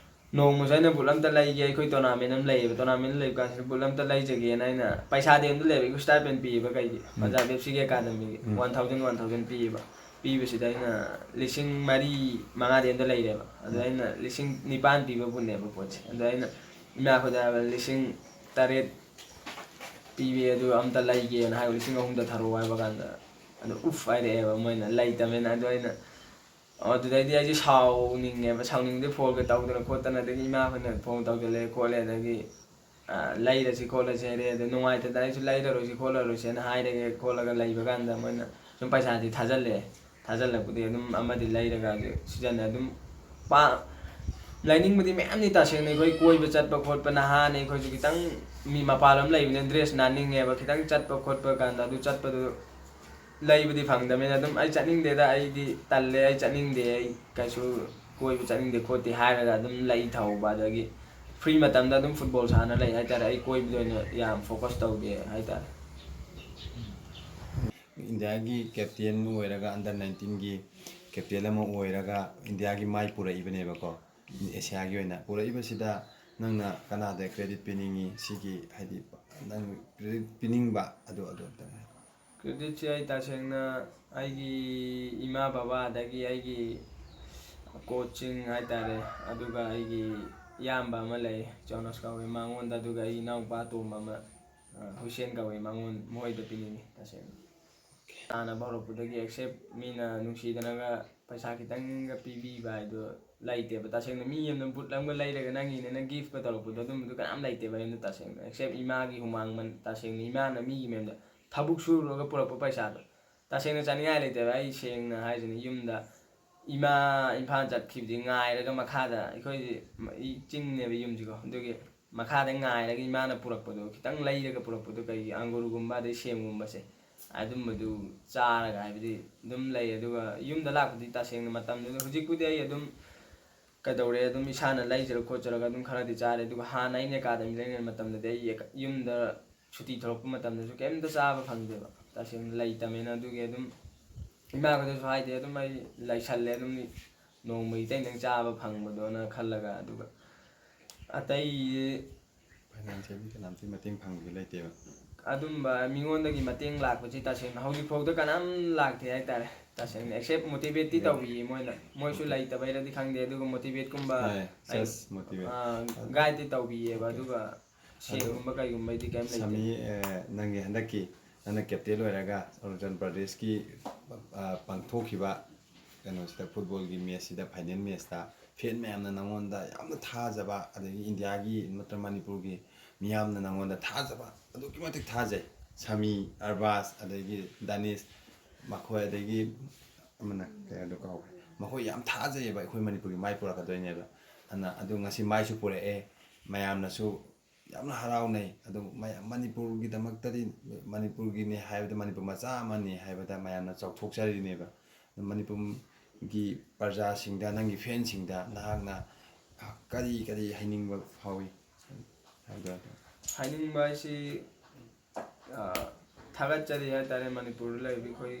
ꯅꯣꯡꯃꯁꯨ ꯑꯩꯅ ꯕꯨꯠ ꯑꯝꯇ ꯂꯩꯒꯦ, ꯑꯩꯈꯣꯏ ꯇꯣꯔꯅꯥꯃꯦꯟ ꯑꯃ ꯂꯩꯌꯦꯕ꯫ ꯇꯣꯔꯅꯥꯃꯦꯟ ꯂꯩꯕ ꯀꯥꯟꯁꯤꯗ ꯕꯨꯠ ꯑꯝꯇ ꯂꯩꯖꯒꯦꯅ ꯑꯩꯅ ꯄꯩꯁꯥꯗꯤ ꯑꯝꯇ ꯂꯩꯕ, ꯑꯩꯈꯣꯏ ꯁ꯭ꯇꯥꯏꯄꯦꯟ ꯄꯤꯌꯦꯕ ꯀꯩꯒꯤ, ꯎꯝ꯫ ꯄꯟꯖꯥꯕ ꯑꯦꯐ ꯁꯤꯒꯤ ꯑꯦꯀꯥꯗꯃꯤꯒꯤ ꯎꯝ꯫ ꯋꯥꯟ ꯊꯥꯎꯖꯟ, ꯋꯥꯟ ꯊꯥꯎꯖꯟ ꯄꯤꯌꯦꯕ꯫ ꯄꯤꯕꯁꯤꯗ ꯑꯩꯅ ꯂꯤꯁꯤꯡ ꯃꯔꯤ ꯃꯉꯥꯗꯤ ꯑꯝꯇ ꯂꯩꯔꯦꯕ꯫ ꯑꯗꯣ ꯎꯝ꯫ ꯑꯩꯅ ꯂꯤꯁꯤꯡ ꯅꯤꯄꯥꯟ ꯄꯤꯕ ꯕꯨꯠꯅꯦꯕ ꯄꯣꯠꯁꯦ꯫ ꯑꯗꯣ ꯑꯩꯅ ꯏꯃꯥ ꯑꯩꯈꯣꯏꯗ ꯍꯥꯏꯕ ꯂꯤꯁꯤꯡ ꯇꯔꯦꯠ ꯄꯤꯕꯤ ꯑꯗꯨ ꯑꯝꯇ ꯂꯩꯒꯦꯅ ꯍꯥꯏꯕ, ꯂꯤꯁꯤꯡ ꯑꯍꯨꯝꯗ ꯊꯥꯔꯛꯑꯣ ꯍꯥꯏꯕ ꯀꯥꯟꯗ, ꯑꯗꯨ ꯎꯐ ꯍꯥꯏꯔꯛꯑꯦꯕ ꯃꯣꯏꯅ ꯂꯩꯇꯕꯅꯤꯅ꯫ ꯑꯗꯨ ꯑꯩꯅ, ꯑꯗꯨꯗꯩꯗꯤ ꯑꯩꯁꯦ ꯁꯥꯎꯅꯤꯡꯉꯦꯕ, ꯁꯥꯎꯅꯤꯡꯗꯦ ꯐꯣꯟꯒ ꯇꯧꯗꯅ ꯈꯣꯠꯇꯅ, ꯑꯗꯒꯤ ꯏꯃꯥ ꯍꯣꯏꯅ ꯐꯣꯟ ꯇꯧꯁꯤꯜꯂꯛꯑꯦ ꯈꯣꯠꯂꯦ, ꯑꯗꯒꯤ, ꯑ, ꯂꯩꯔꯁꯤ ꯈꯣꯠꯂꯁꯤ ꯍꯥꯏꯔꯛꯑꯦ꯫ ꯑꯗꯣ ꯅꯨꯡꯉꯥꯏꯇꯗꯅ ꯑꯩꯁꯨ ꯂꯩꯔꯔꯣꯏꯁꯤ ꯈꯣꯠꯂꯔꯣꯏꯁꯦꯅ ꯍꯥꯏꯔꯒꯦ ꯈꯣꯠꯂꯒ ꯂꯩꯕ ꯀꯥꯟꯗ ꯃꯣꯏꯅ ꯁꯨꯝ ꯄꯩꯁꯥꯗꯤ ꯊꯥꯖꯤꯜꯂꯛꯑꯦ꯫ ꯊꯥꯖꯤꯜꯂꯛꯄꯗꯤ ꯑꯗꯨꯝ ꯑꯃꯗꯤ ꯂꯩꯔꯒ ꯍꯧꯖꯤꯛ ꯁꯤꯖꯤꯟꯅ ꯑꯗꯨꯝ ꯄꯥ-, ꯂꯩꯅꯤꯡꯕꯗꯤ ꯃꯌꯥꯝꯅꯤ ꯇꯁꯦꯡꯅ꯫ ꯑꯩꯈꯣꯏ ꯀꯣꯏꯕ ꯆꯠꯄ ꯈꯣꯠꯄ ꯅꯍꯥꯅꯤ ꯑꯩꯈꯣꯏꯁꯨ ꯈꯤꯇꯪ ꯃꯤ ꯃꯄꯥꯟ ꯂꯝ ꯂꯩꯕꯅꯤꯅ ꯗ꯭ꯔꯦꯁ ꯅꯥꯟꯅꯤꯡꯉꯦꯕ꯫ ꯈꯤꯇꯪ ꯆꯠꯄ ꯈꯣꯠꯄ ꯀꯥꯟꯗ ꯑꯗꯨ ꯆꯠꯄꯗꯨ ꯂꯩꯕꯗꯤ ꯐꯪꯗꯕꯅꯤꯅ ꯑꯗꯨꯝ ꯑꯩ ꯆꯠꯅꯤꯡꯗꯦꯗ, ꯑꯩꯗꯤ ꯇꯜꯂꯦ, ꯑꯩ ꯆꯠꯅꯤꯡꯗꯦ, ꯑꯩ ꯀꯩꯁꯨ ꯀꯣꯏꯕ ꯆꯠꯅꯤꯡꯗꯦ ꯈꯣꯠꯇꯦ ꯍꯥꯏꯔꯒ ꯑꯗꯨꯝ ꯂꯩ ꯊꯧꯕ꯫ ꯑꯗꯒꯤ ꯐ꯭ꯔꯤ ꯃꯇꯝꯗ ꯑꯗꯨꯝ ꯐꯨꯠꯕꯣꯜ ꯁꯥꯟꯅ ꯂꯩ ꯍꯥꯏꯇꯥꯔꯦ꯫ ꯑꯩ ꯀꯣꯏꯕꯗ ꯑꯣꯏꯅ ꯌꯥꯝ ꯐꯣꯀꯁ ꯇꯧꯗꯦ ꯍꯥꯏꯇꯥꯔꯦ꯫ ꯏꯟꯗꯤꯌꯥꯒꯤ ꯀꯦꯞꯇꯦꯟ ꯑꯣꯏꯔꯒ, ꯑꯟꯗꯔ ꯅꯥꯏꯟꯇꯤꯟꯒꯤ ꯀꯦꯞꯇꯦꯟ ꯑꯃ ꯑꯣꯏꯔꯒ ꯏꯟꯗꯤꯌꯥꯒꯤ ꯃꯥꯏ ꯄꯨꯔꯛꯏꯕꯅꯦꯕꯀꯣ, ꯑꯦꯁꯤꯌꯥꯒꯤ ꯑꯣꯏꯅ ꯄꯨꯔꯛꯏꯕꯁꯤꯗ ꯅꯪꯅ ꯀꯅꯥꯗ ꯀ꯭ꯔꯦꯗꯤꯠ ꯄꯤꯅꯤꯡꯉꯤ? ꯁꯤꯒꯤ ꯍꯥꯏꯗꯤ ꯅꯪ ꯀ꯭ꯔꯦꯗꯤꯠ ꯄꯤꯅꯤꯡꯕ ꯑꯗꯨ, ꯑꯗꯨ ꯑꯝꯇꯪ ꯍꯥꯏ꯫ ꯀ꯭ꯔꯦꯗꯤꯠꯁꯦ ꯑꯩ ꯇꯁꯦꯡꯅ ꯑꯩꯒꯤ ꯏꯃꯥ ꯕꯕꯥ, ꯑꯗꯒꯤ ꯑꯩꯒꯤ ꯀꯣꯆꯁꯤꯡ ꯍꯥꯏꯇꯥꯔꯦ, ꯑꯗꯨꯒ ꯑꯩꯒꯤ ꯏꯌꯥꯝꯕ ꯑꯃ ꯂꯩ, ꯖꯣꯅꯁ ꯀꯧꯋꯦ ꯃꯉꯣꯟꯗ, ꯑꯗꯨꯒ ꯑꯩ ꯏꯅꯥꯎꯄꯥ ꯑꯇꯣꯝꯕ ꯑꯃ, ꯑ, ꯍꯨꯏꯁꯦꯟ ꯀꯧꯋꯦ, ꯃꯉꯣꯟ-, ꯃꯈꯣꯏꯗ ꯄꯤꯅꯤꯡꯉꯤ꯫ ꯇꯁꯦꯡꯅ ꯇꯥꯟꯅꯕ ꯍꯧꯔꯛꯄꯗꯒꯤ ꯑꯦꯛꯁꯦꯞ ꯃꯤꯅ ꯅꯨꯡꯁꯤꯗꯅꯒ ꯄꯩꯁꯥ ꯈꯤꯇꯪꯒ ꯄꯤꯕꯤꯕ ꯍꯥꯏꯗꯣ ꯂꯩꯇꯦꯕ꯫ ꯇꯁꯦꯡꯅ ꯃꯤ ꯑꯃꯅ ꯕꯨꯠ ꯑꯃꯒ ꯂꯩꯔꯒ ꯅꯪꯒꯤꯅꯦꯅ ꯒꯤꯐꯀ ꯇꯧꯔꯛꯄꯗꯣ, ꯑꯗꯨꯝꯕꯗꯣ ꯀꯅꯥꯝ ꯂꯩꯇꯦꯕ꯫ ꯑꯩꯅ ꯇꯁꯦꯡꯅ ꯑꯦꯛꯁꯦꯞ ꯏꯃꯥꯒꯤ ꯍꯨꯃꯥꯡ ꯃꯟ-, ꯇꯁꯦꯡꯅ ꯏꯃꯥꯅ ꯃꯤꯒꯤ ꯃꯌꯨꯝꯗ ꯊꯕꯛ ꯁꯨꯔꯨꯔꯒ ꯄꯨꯔꯛꯄ ꯄꯩꯁꯥꯗꯣ ꯇꯁꯦꯡꯅ ꯆꯥꯅꯤꯡꯉꯥꯏ ꯂꯩꯇꯦꯕ꯫ ꯑꯩ ꯁꯦꯡꯅ ꯍꯥꯏꯁꯤꯅꯤ, ꯌꯨꯝꯗ ꯏꯃꯥ ꯏꯝꯐꯥꯜ ꯆꯠꯈꯤꯕꯗꯤ ꯉꯥꯏꯔꯒ, ꯃꯈꯥꯗ ꯑꯩꯈꯣꯏꯗꯤ ꯃ-, ꯏ-, ꯆꯤꯡꯅꯦꯕ ꯌꯨꯝꯁꯤꯀꯣ, ꯑꯗꯨꯒꯤ ꯃꯈꯥꯗ ꯉꯥꯏꯔꯒ ꯏꯃꯥꯅ ꯄꯨꯔꯛꯄꯗꯣ, ꯈꯤꯇꯪ ꯂꯩꯔꯒ ꯄꯨꯔꯛꯄꯗꯣ, ꯀꯩꯒꯤ ꯑꯪꯒꯨꯔꯒꯨꯝꯕ ꯑꯗꯩ ꯁꯦꯝꯒꯨꯝꯕꯁꯦ, ꯑꯗꯨꯝꯕꯗꯨ ꯆꯥꯔꯒ ꯍꯥꯏꯕꯗꯤ ꯑꯗꯨꯝ ꯂꯩ꯫ ꯑꯗꯨꯒ ꯌꯨꯝꯗ ꯂꯥꯛꯄꯗꯤ ꯇꯁꯦꯡꯅ ꯃꯇꯝꯗꯨꯗ, ꯍꯧꯖꯤꯛꯄꯨꯗꯤ ꯑꯩ ꯑꯗꯨꯝ ꯀꯩꯗꯧꯔꯦ, ꯑꯗꯨꯝ ꯏꯁꯥꯅ ꯂꯩꯖꯔ ꯈꯣꯠꯆꯔꯒ ꯑꯗꯨꯝ ꯈꯔꯗꯤ ꯆꯥꯔꯦ꯫ ꯑꯗꯨꯒ ꯍꯥꯟꯅ ꯑꯩꯅ ꯑꯦꯀꯥꯗꯃꯤ ꯂꯩꯔꯤꯉꯩ ꯃꯇꯝꯗꯗꯤ ꯑꯩ ꯑꯦꯀ-, ꯌꯨꯝꯗ ꯁꯨꯇꯤ ꯊꯣꯛꯂꯛꯄ ꯃꯇꯝꯗꯁꯨ ꯀꯩꯝꯇ ꯆꯥꯕ ꯐꯪꯗꯦꯕ, ꯇꯁꯦꯡꯅ ꯂꯩꯇꯕꯅꯤꯅ꯫ ꯑꯗꯨꯒꯤ ꯑꯗꯨꯝ ꯏꯃꯥꯈꯣꯏꯗꯁꯨ ꯍꯥꯏꯗꯦ, ꯑꯗꯨꯝ ꯑꯩ ꯂꯩꯁꯜꯂꯦ, ꯑꯗꯨꯝ ꯅꯣꯡꯃꯒꯤ ꯈꯤꯇꯪ ꯈꯤꯇꯪ ꯆꯥꯕ ꯐꯪꯕꯗꯣꯅ ꯈꯜꯂꯒ꯫ ꯑꯗꯨꯒ ꯑꯇꯩ ꯐꯥꯏꯅꯥꯟꯁꯤꯌꯦꯜꯒꯤ ꯀꯅꯥꯝꯇꯒꯤ ꯃꯇꯦꯡ ꯐꯪꯕꯗꯤ ꯂꯩꯇꯦꯕ꯫ ꯑꯗꯨꯝꯕ ꯃꯤꯉꯣꯟꯗꯒꯤ ꯃꯇꯦꯡ ꯂꯥꯛꯄꯁꯤ ꯇꯁꯦꯡꯅ ꯍꯧꯖꯤꯛꯐꯥꯎꯗ ꯀꯅꯥꯝ ꯂꯥꯛꯇꯦ ꯍꯥꯏꯇꯥꯔꯦ꯫ ꯇꯁꯦꯡꯅ ꯑꯦꯛꯁꯦꯞ ꯃꯣꯇꯤꯚꯦꯠꯇꯤ ꯎꯝ꯫ ꯇꯧꯕꯤꯌꯦ ꯃꯣꯏꯅ, ꯃꯣꯏꯁꯨ ꯑꯣꯀꯦ꯫ ꯂꯩꯇꯕꯩꯔꯗꯤ ꯈꯪꯗꯦ, ꯑꯗꯨꯒ ꯃꯣꯇꯤꯚꯦꯠꯀꯨꯝꯕ ꯍꯣꯏ, ꯑꯩ, just motivate꯫ ꯑꯥ, ꯑꯗꯨ ꯒꯥꯏꯗꯇꯤ ꯇꯧꯕꯤꯌꯦꯕ꯫ ꯑꯣꯀꯦ꯫ ꯑꯗꯨꯒ ꯑꯗꯨ ꯁꯦꯟꯒꯨꯝꯕ ꯀꯩꯒꯨꯝꯕꯩꯗꯤ ꯀꯩꯝ ꯂꯩꯇꯦ꯫ ꯁꯃꯤ, ꯑꯦ, ꯅꯪꯒꯤ ꯍꯟꯗꯛꯀꯤ ꯅꯪꯅ ꯀꯦꯞꯇꯦꯟ ꯑꯣꯏꯔꯒ ꯑꯔꯨꯅꯥꯆꯜ ꯄ꯭ꯔꯗꯦꯁꯀꯤ, ꯑ, ꯄꯥꯡꯊꯣꯛꯈꯤꯕ ꯀꯩꯅꯣꯁꯤꯗ, ꯐꯨꯠꯕꯣꯜꯒꯤ ꯃꯦꯠꯁꯁꯤꯗ, ꯐꯥꯏꯅꯦꯜ ꯃꯦꯠꯁꯇ ꯐꯦꯟ ꯃꯌꯥꯝꯅ ꯅꯪꯉꯣꯟꯗ ꯌꯥꯝꯅ ꯊꯥꯖꯕ, ꯑꯗꯒꯤ ꯏꯟꯗꯤꯌꯥꯒꯤ ꯅꯠꯇ꯭ꯔ ꯃꯅꯤꯄꯨꯔꯒꯤ ꯃꯤꯌꯥꯝꯅ ꯅꯪꯉꯣꯟꯗ ꯊꯥꯖꯕ ꯑꯗꯨꯛꯀꯤ ꯃꯇꯤꯛ ꯊꯥꯖꯩ꯫ ꯁꯃꯤ, ꯑꯔꯕꯥꯖ, ꯑꯗꯒꯤ ꯗꯥꯅꯤꯁ, ꯃꯈꯣꯏ, ꯑꯗꯒꯤ ꯑꯃꯅ ꯀꯩꯅꯣꯗꯣ ꯀꯥꯎꯈ꯭ꯔꯦ꯫ ꯃꯈꯣꯏ ꯌꯥꯝ ꯊꯥꯖꯩꯌꯦꯕ ꯑꯩꯈꯣꯏ ꯃꯅꯤꯄꯨꯔꯒꯤ ꯃꯥꯏ ꯄꯨꯔꯛꯀꯗꯣꯏꯅꯦꯕ꯫ ꯑꯗꯨꯅ ꯑꯗꯨ ꯉꯁꯤ ꯃꯥꯏꯁꯨ ꯄꯨꯔꯛꯑꯦ, ꯃꯌꯥꯝꯅꯁꯨ ꯌꯥꯝꯅ ꯍꯔꯥꯎꯅꯩ꯫ ꯑꯗꯨ ꯃꯌꯥꯝ ꯃꯅꯤꯄꯨꯔꯒꯤꯗꯃꯛꯇꯗꯤ, ꯃꯅꯤꯄꯨꯔꯒꯤꯅꯤ ꯍꯥꯏꯕꯗ, ꯃꯅꯤꯄꯨꯔ ꯃꯆꯥ ꯑꯃꯅꯤ ꯍꯥꯏꯕꯗ ꯃꯌꯥꯝꯅ ꯆꯥꯎꯊꯣꯛꯆꯔꯤꯅꯦꯕ꯫ ꯃꯅꯤꯄꯨꯔꯒꯤ ꯄ꯭ꯔꯖꯥꯁꯤꯡꯗ, ꯅꯪꯒꯤ ꯐꯦꯟꯁꯤꯡꯗ ꯅꯍꯥꯛꯅ ꯀꯔꯤ ꯀꯔꯤ ꯍꯥꯏꯅꯤꯡꯕ ꯐꯥꯎꯏ ꯍꯥꯏꯕꯗꯣ? ꯍꯥꯏꯅꯤꯡꯕ ꯍꯥꯏꯁꯤ, ꯑ, ꯊꯥꯒꯠꯆꯔꯤ ꯍꯥꯏꯇꯥꯔꯦ, ꯃꯅꯤꯄꯨꯔꯗ ꯂꯩꯔꯤꯕ ꯑꯩꯈꯣꯏ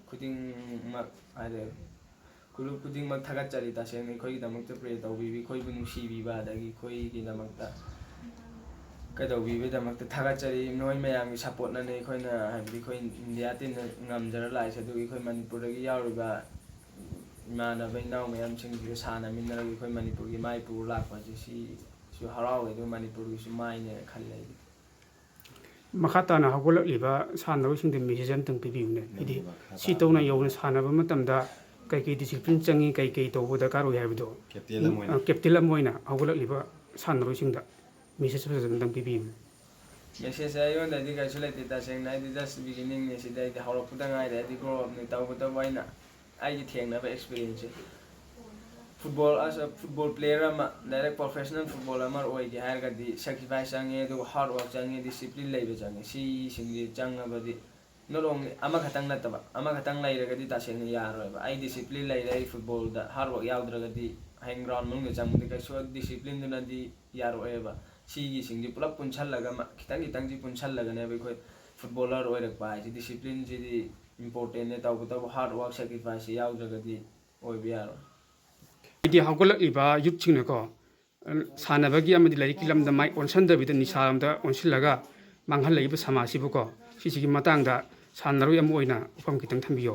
ꯈꯨꯗꯤꯡꯃꯛ ꯍꯥꯏꯗꯤ ꯒ꯭ꯔꯨꯞ ꯈꯨꯗꯤꯡꯃꯛ ꯊꯥꯒꯠꯆꯔꯤ꯫ ꯇꯁꯦꯡꯅ ꯑꯩꯈꯣꯏꯒꯤꯗꯃꯛꯇ ꯄ꯭ꯔꯦ ꯇꯧꯕꯤꯕ, ꯑꯩꯈꯣꯏꯕꯨ ꯅꯨꯡꯁꯤꯕꯤꯕ, ꯑꯗꯒꯤ ꯑꯩꯈꯣꯏꯒꯤꯗꯃꯛꯇ ꯀꯩꯗꯧꯕꯤꯕꯒꯤꯗꯃꯛꯇ ꯊꯥꯒꯠꯆꯔꯤ꯫ ꯅꯣꯏ ꯃꯌꯥꯝꯒꯤ ꯁꯞꯄꯣꯔꯠꯅꯅꯦ ꯑꯩꯈꯣꯏꯅ, ꯍꯥꯏꯕꯗꯤ ꯑꯩꯈꯣꯏ ꯏꯟꯗꯤꯌꯥ ꯇꯤꯝꯅ ꯉꯝꯖꯔ ꯂꯥꯛꯏꯁꯦ꯫ ꯑꯗꯨꯒꯤ ꯑꯩꯈꯣꯏ ꯃꯅꯤꯄꯨꯔꯗꯒꯤ ꯌꯥꯎꯔꯤꯕ ꯏꯃꯥꯟꯅꯕ ꯏꯅꯥꯎ ꯃꯌꯥꯝꯁꯤꯡꯁꯤꯒ ꯁꯥꯟꯅꯃꯤꯟꯅꯔꯒ ꯑꯩꯈꯣꯏ ꯃꯅꯤꯄꯨꯔꯒꯤ ꯃꯥꯏ ꯄꯨꯔ ꯂꯥꯛꯄꯁꯦ ꯁꯤꯁꯨ ꯍꯔꯥꯎꯋꯦ, ꯑꯗꯨꯒ ꯃꯅꯤꯄꯨꯔꯒꯤꯁꯨ ꯃꯥꯏꯅꯦꯅ ꯈꯜꯂꯦ ꯑꯩꯗꯤ꯫ ꯃꯈꯥ ꯇꯥꯅ ꯍꯧꯒꯠꯂꯛꯂꯤꯕ ꯁꯥꯟꯅꯔꯣꯏꯁꯤꯡꯗ ꯃꯦꯁꯦꯖ ꯑꯝꯇꯪ ꯄꯤꯕꯤꯌꯨꯅꯦ, ꯍꯥꯏꯗꯤ ꯁꯤ ꯇꯧꯅ ꯌꯧꯅ ꯁꯥꯟꯅꯕ ꯃꯇꯝꯗ ꯀꯩꯀꯩ ꯗꯤꯁꯤꯄ꯭ꯂꯤꯟ ꯆꯪꯉꯤ, ꯀꯩꯀꯩ ꯇꯧꯕ ꯗꯔꯀꯥꯔ ꯑꯣꯏ ꯍꯥꯏꯕꯗꯣ꯫ ꯀꯦꯞꯇꯦꯟ ꯑꯃ ꯑꯣꯏꯅ꯫ ꯑ, ꯀꯦꯞꯇꯦꯟ ꯑꯃ ꯑꯣꯏꯅ ꯍꯧꯒꯠꯂꯛꯂꯤꯕ ꯁꯥꯟꯅꯔꯣꯏꯁꯤꯡꯗ ꯃꯦꯁꯦꯖ ꯐꯖꯅ ꯑꯝꯇꯪ ꯄꯤꯕꯤꯌꯨꯅꯦ꯫ ꯃꯦꯁꯦꯖꯁꯦ ꯑꯩꯉꯣꯟꯗꯗꯤ ꯀꯩꯁꯨ ꯂꯩꯇꯦ ꯇꯁꯦꯡꯅ, ꯑꯩꯗꯤ ꯖꯁ ꯕꯤꯒꯤꯅꯤꯡꯅꯦ, ꯁꯤꯗꯤ ꯑꯩꯗꯤ ꯍꯧꯔꯛꯄꯗ ꯉꯥꯏꯔꯦ, ꯑꯩꯗꯤ ꯒ꯭ꯔꯣ ꯑꯞꯅꯤ꯫ ꯇꯧꯕꯇꯕꯨ ꯑꯩꯅ ꯑꯩꯒꯤ ꯊꯦꯡꯅꯕ ꯑꯦꯛꯁꯄꯤꯔꯤꯌꯦꯟꯁꯁꯦ, ꯐꯨꯠꯕꯣꯜ ꯑꯁ ꯐꯨꯠꯕꯣꯜ ꯄ꯭ꯂꯦꯌꯔ ꯑꯃ, ꯗꯥꯏꯔꯦꯛ ꯄ꯭ꯔꯣꯐꯦꯁꯅꯦꯜ ꯐꯨꯠꯕꯣꯜ ꯑꯃ ꯑꯣꯏꯒꯦ ꯍꯥꯏꯔꯒꯗꯤ ꯁꯦꯀ꯭ꯔꯤꯐꯥꯏꯁ ꯆꯪꯉꯦ, ꯑꯗꯨꯒ ꯍꯥꯔꯗ ꯋꯥꯔꯛ ꯆꯪꯉꯦ, ꯗꯤꯁꯤꯄ꯭ꯂꯤꯟ ꯂꯩꯕ ꯆꯪꯉꯦ꯫ ꯁꯤꯁꯤꯡꯁꯦ ꯆꯪꯉꯕꯗꯤ ꯅꯣꯠ ꯑꯣꯡꯂꯤ ꯑꯃꯈꯛꯇꯪ ꯅꯠꯇꯕ, ꯑꯃꯈꯛꯇꯪ ꯂꯩꯔꯒꯗꯤ ꯇꯁꯦꯡꯅ ꯌꯥꯔꯣꯏꯕ꯫ ꯑꯩ ꯗꯤꯁꯤꯄ꯭ꯂꯤꯟ ꯂꯩꯔꯦ, ꯑꯩ ꯐꯨꯠꯕꯣꯜꯗ ꯍꯥꯔꯗ ꯋꯥꯔꯛ ꯌꯥꯎꯗ꯭ꯔꯒꯗꯤ ꯍꯌꯦꯡ ꯒ꯭ꯔꯥꯎꯟ ꯃꯅꯨꯡꯗ ꯆꯪꯕꯗꯤ ꯀꯩꯁꯨ ꯗꯤꯁꯤꯄ꯭ꯂꯤꯟꯗꯨꯅꯗꯤ ꯌꯥꯔꯛꯑꯣꯏꯕ꯫ ꯁꯤꯒꯤꯁꯤꯡꯁꯤ ꯄꯨꯂꯞ ꯄꯨꯟꯁꯜꯂꯒ ꯃ-, ꯈꯤꯇꯪ ꯈꯤꯇꯪꯁꯤ ꯄꯨꯟꯁꯜꯂꯒꯅꯦꯕ ꯑꯩꯈꯣꯏ ꯐꯨꯠꯕꯣꯂꯔ ꯑꯣꯏꯔꯛꯄ ꯍꯥꯏꯁꯦ꯫ ꯗꯤꯁꯤꯄ꯭ꯂꯤꯟꯁꯤꯗꯤ ꯏꯝꯄꯣꯔꯇꯦꯟꯅꯦ, ꯇꯧꯕꯇꯕꯨ ꯍꯥꯔꯗ ꯋꯥꯔꯛ, ꯁꯦꯀ꯭ꯔꯤꯐꯥꯏꯁꯁꯤ ꯌꯥꯎꯗ꯭ꯔꯒꯗꯤ ꯑꯣꯏꯕ ꯌꯥꯔꯣꯏ꯫ ꯍꯥꯏꯗꯤ ꯍꯧꯒꯠꯂꯛꯂꯤꯕ ꯌꯨꯠꯁꯤꯡꯅꯀꯣ, ꯁꯥꯟꯅꯕꯒꯤ ꯑꯃꯗꯤ ꯂꯥꯏꯔꯤꯛꯀꯤ ꯂꯝꯗ ꯃꯥꯏ ꯑꯣꯟꯁꯤꯟꯗꯕꯤꯗ ꯅꯤꯁꯥꯔꯣꯝꯗ ꯑꯣꯟꯁꯤꯜꯂꯒ ꯃꯥꯡꯍꯜꯂꯛꯏꯕ ꯁꯃꯥꯖꯁꯤꯕꯨꯀꯣ, ꯁꯤꯁꯤꯒꯤ ꯃꯇꯥꯡꯗ ꯁꯥꯟꯅꯔꯣꯏ ꯑꯃ ꯑꯣꯏꯅ ꯋꯥꯐꯝ ꯈꯤꯇꯪ ꯊꯝꯕꯤꯌꯣ꯫